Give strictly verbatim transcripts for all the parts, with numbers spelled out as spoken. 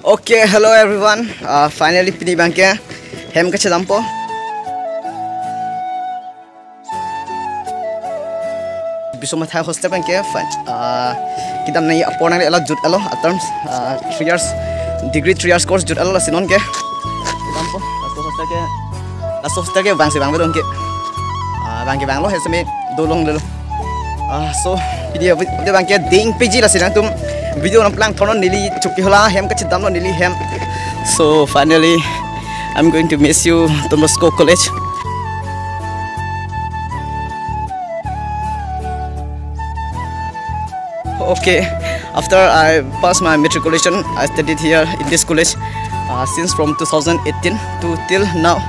Okay, hello everyone. Uh, finally, pini abangke hem kachedampo. Biswanath High Hostel abangke, fine. Uh, kedamnei apor nangle la jut-etlo, a terms, uh, three years, degree three years course jut-etlo, lasi nonke kedampo, laso hostel ke, laso hostel ke vangsi vangvedetlo ke. Uh, abangke vanglo, hesemi dolonglelo. Ah, so, video, video abangke ding piji, lasi nangtum video nangplang thornon, neli chukki hola hem kachedamlo, neli hem. So, finally, I'm going to miss you, Don Bosco College. Okay, after I passed my matriculation, I studied here in this college, uh, since from two thousand eighteen to till now,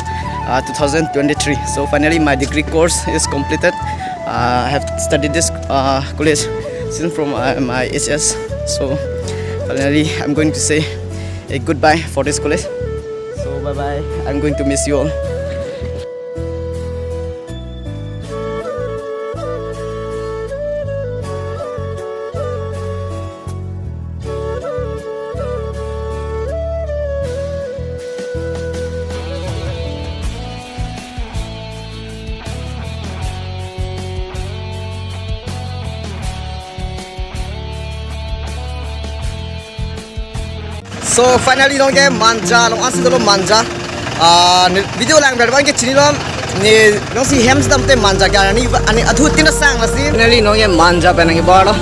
uh, two thousand twenty-three. So finally, my degree course is completed. Uh, I have studied this, uh, college since from, uh, my H S. So finally, I'm going to say a goodbye for this college. So bye bye. I'm going to miss you all. So finally nonke Manja along ansi dolo, Manja. Ah, ne video lang berban ke chinilo, ne nonsi hem sedam te Manja ke arni, arni adhu tin sang lasi. Finally nonke Manja pen nangkebor lo.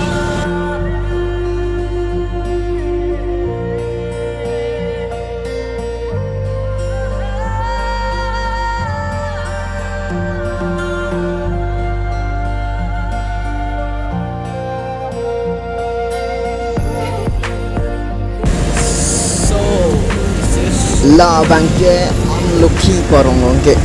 So, this is la abangke Amlokhi Parong abangke.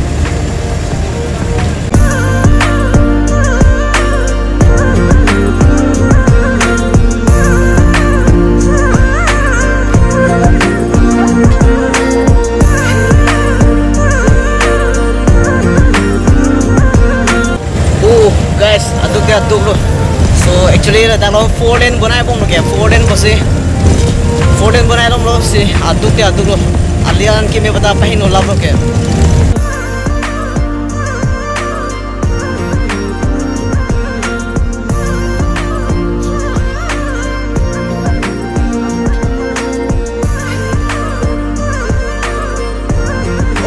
Oh, guys, aduk ke aduk lo. So, actually, la tanglo four lane bonai bomlo ke, four lane pusi. Four lane bonai bomlo si, aduk ke aduk lo. Alian kimi bata pahin ulap lo ke.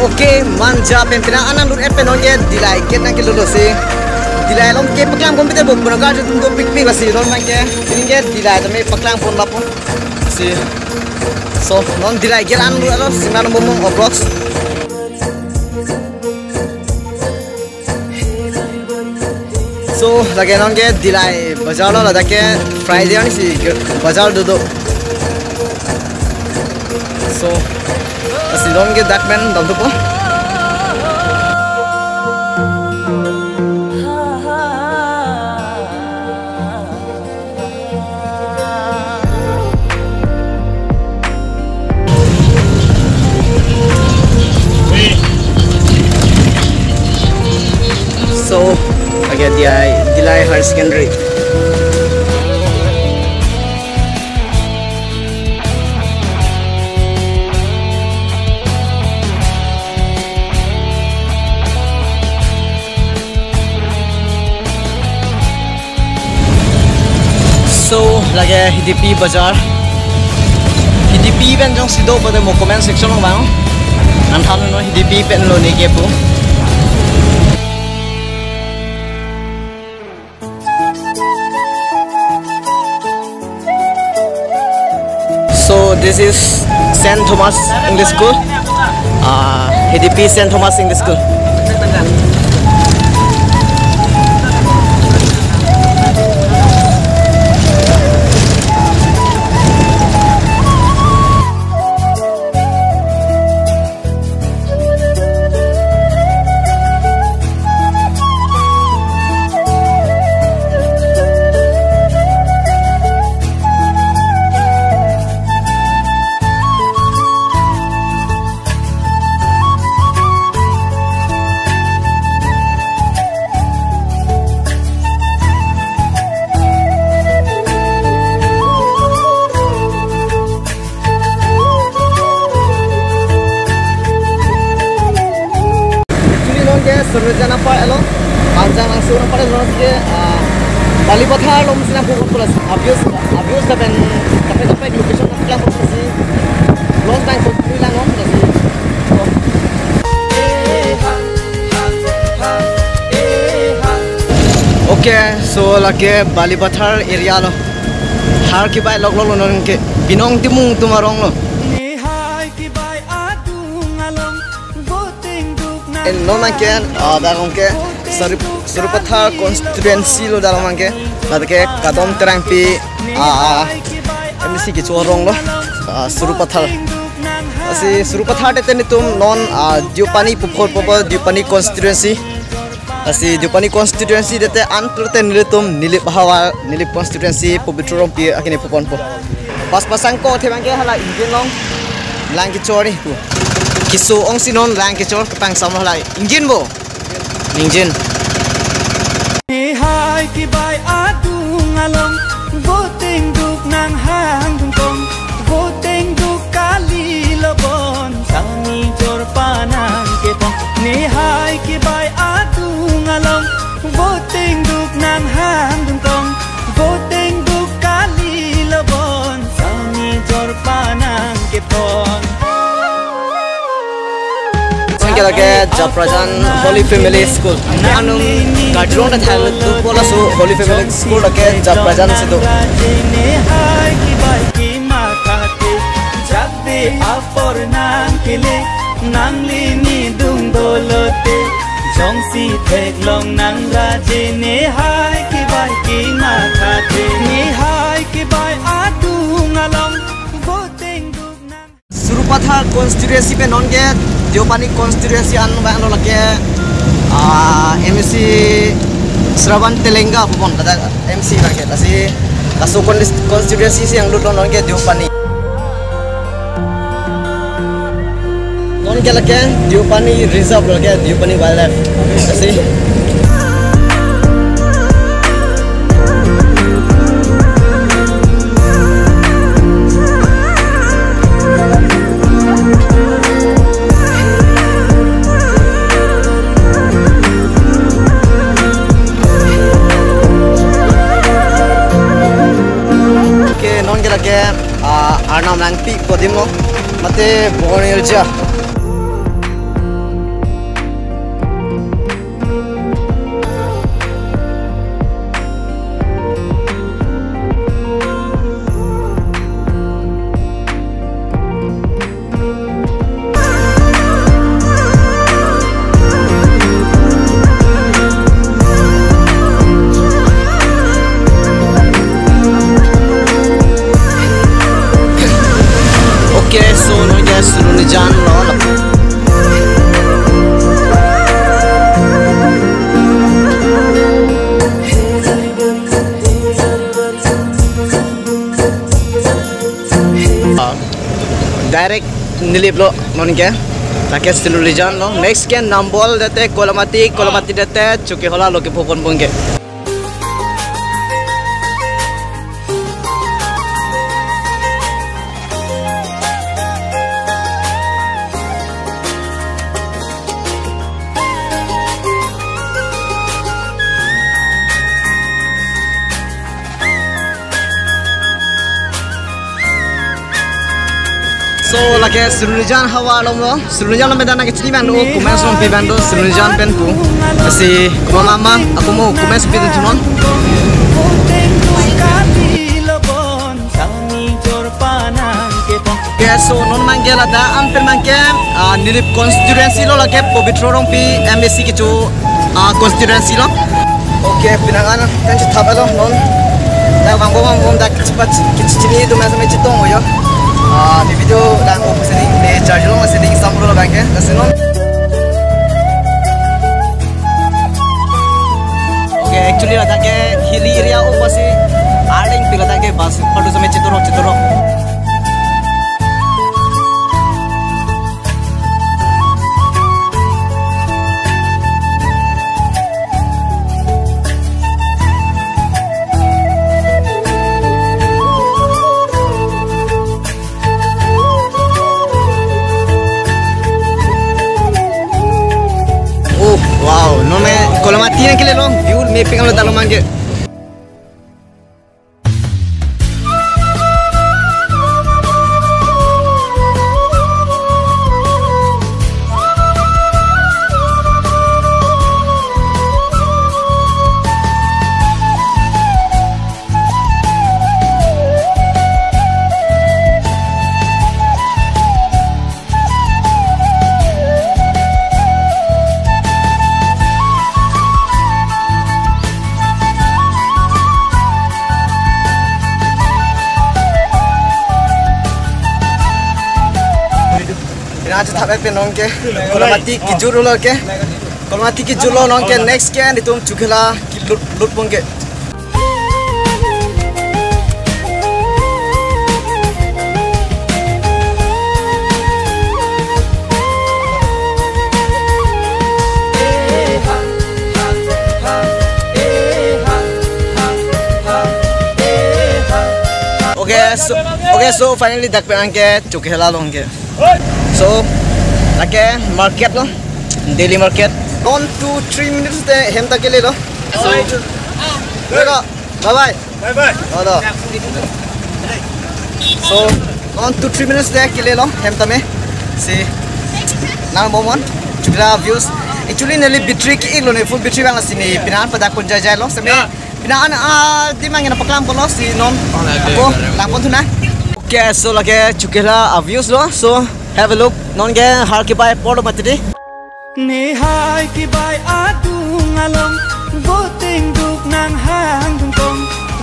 Okay, Manja pen pina anang lut et pen nonke Dillai gate nangkelut lo si. Dillai along ke paklang pon pite bo, puna garju tum dopikpik lasi non nangke. Nonke Dillai tame paklang pon lapu si. So, non Dillai gate an lut lo si, nang bomong o vlogs. So, lake nonke Dillai bazar lo, ladak ke Friday arni si bazar do do. So, lasi nonke dak pen damthupo. So, lake Dillai, Dillai Higher Secondary. So, lake Hidipi bazar. Hidipi pen jongsi do pulote mo comment section along vang. Nangthannon Hidipi pen lo ne ke pu. So this is Saint Thomas English School. Uh, Hidipi Saint Thomas English School. Surujana Park along, Panjang Langso Park along ke, ah, Balipathar along sina pukul pula. Obvious, obvious lapen kaprek kaprek location na klang pula si. Los bang ko lang pula si. Okay, so lake Balipathar area lo. Har kibai lok lok lo non ke Binong Timung atum arong lo. Nihai kibai adung along. Eh, non nangken, ah, dak along ke Sarup-, Sarupathar constituency lo dak along ke. Dak ke Kadom Terangpi, ah, M C kecho arong lo, ah, Sarupathar. Lasi Sarupathar te netum non, ah, Deopani puphot pupo Deopani constituency. Lasi Deopani constituency te antur te nelitum Nilip havar, Nilip constituency Pobitro Rongpi akine puponpo. Pas pasang ko the bang ke hala engine along lang kechor ni pu. Keso ong si non lang kechor kepang sam halai. Engine bo. Engine. Nihai kibai adung along, voting duk nang hang dungkong, voting duk kali lobon, sami jor panang kepong. Nihai kibai adung along, voting duk nang hang dungkong, voting duk kali lobon, sami jor panang kepon. Singke lake Japrajan Holy Family School. Anung karjulong ta thal tu pola su Holy Family School lake Japrajan situ. Jakde apor nang kele, nangli nidung dolote, jongsi theklong nang raje nihai kibai kimatha the, nihai kibai adung along, voting duk nang. Sarupathar constituency pen non ke Deopani constituency an bang lo lake, ah, M C Shravan Telenga pupon kata M C bang ke, lasi laso con-, constituency si yang lut lo non ke Deopani. Non ke lake Deopani Reserve lo ke Deopani Wildlife. Lasi. Okay, non ke lake, ah, Arnam Langpi adim lo, mate Bornirja. Okay, so non ke Surunijan lo. Direct Nilip lo non ke. Lake Surunijan lo. Next ke Nambol dete Kolamati, Kolamati dete Chokihola lo kepupon bung ke. So, lake Surunijan havar along lo. Surunijan along pen dak nangkechini abang do, Kumens Rongpi abang do, Surunijan pen pu. Lasi, komat mama, ako mo Kumens Rongpi dun thunon. Okay, so non abang ke ladak an pen abang ke, ah, Nilip constituency lo lake Pobitro Rongpi M A C kecho, ah, constituency lo. Okay, pinangan kan chethap lo non. Dak vang bom vang bom dak chepat kechini atum asame chetong yo. Ah, ne video dak off setting, ne charge long setting sam lo abang ke. Lasi non. Okay, actually ladak ke hilly area o pasi arleng pi ladak ke bus padu asame chetorok chetorok. Oh, wow, Yang kele long, view mapping alo talo mangke. Ina aja thap pen nonke. Kolamati kejut lo ke. Kolamati kejut lo nonke, next ke nelitum Chokihola kelut lut ponke. Okay, so, okay, so finally dak pen anke Chokihola longke. So, lake market lo, daily market. One, two, three minutes te hem ta kele lo. So, bye bye. Bye bye. Oh, lo. So, one, two, three minutes te kele lo hem tame. Si nang bomon Chokihola views. Actually, neli battery ke-ik lo ne, full battery bang si ne pina an pada kun jai jai lo. Seme pina an, ah, di mang na paklang pon lo si non. Ako lang pon thu na. Okay, so lake Chokihola a views lo. So, have a look. Nonke har kebai apor lo mati di. Nehai kebai adung along, voteng duk nanghang dungkong,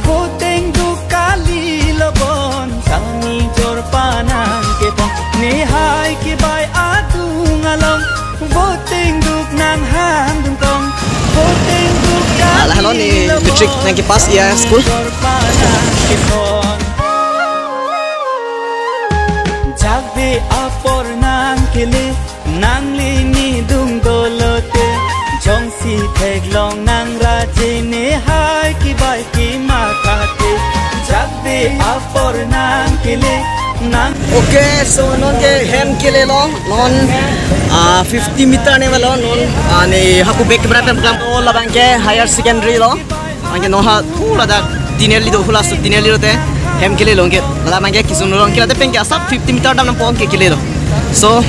voteng duk kali lobon, sami jorpa nangkepong. Nehai kebai adung along, voteng duk nanghang dungkong, voteng duk kali lobon, sami jorpa nangkepong. Ah, la hello ni matric nangkepass ya school. Jakbe apor nangkele, nangli nidung golote, jongsi theklong nangraje, nehai kebai kemathate, jakbe apor nangkele, nang. Okay, so nonke hem kele lo, non, ah, fifty meter ne velo, non, ah, ne hapu back camera pen klam, to labang ke higher secondary lo. Anke non ha, hu ladak tineli do, hu laso tineli do te hem kele longke. Ladak abang ke kisun longke, ladak pen ke asap fifty meter dam nangpo ke kele lo. So,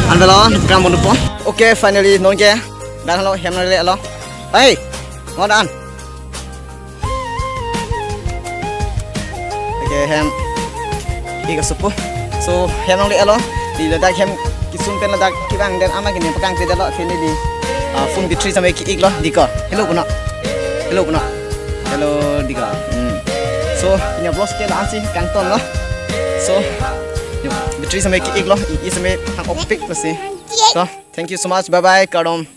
an velo, nukram bon po. Okay, finally nonke dan lo hem nangle lo. Hey, ngon an. Okay, hem ik asopo. So, hem nangle lo. Di ladak hem kisun pen ladak kevang den ama kini pakang te lo, finally. Ah, phone battery sampai ke-ik lo, di ko. Hello, puno. Hello, puno. Hello, di ko. Hmm. So, ini vlog ke la-an si kangton lo. So, battery sampai ke-ik lo, i, i sampai hang opik lo si. So, thank you so much. Bye bye, kardom.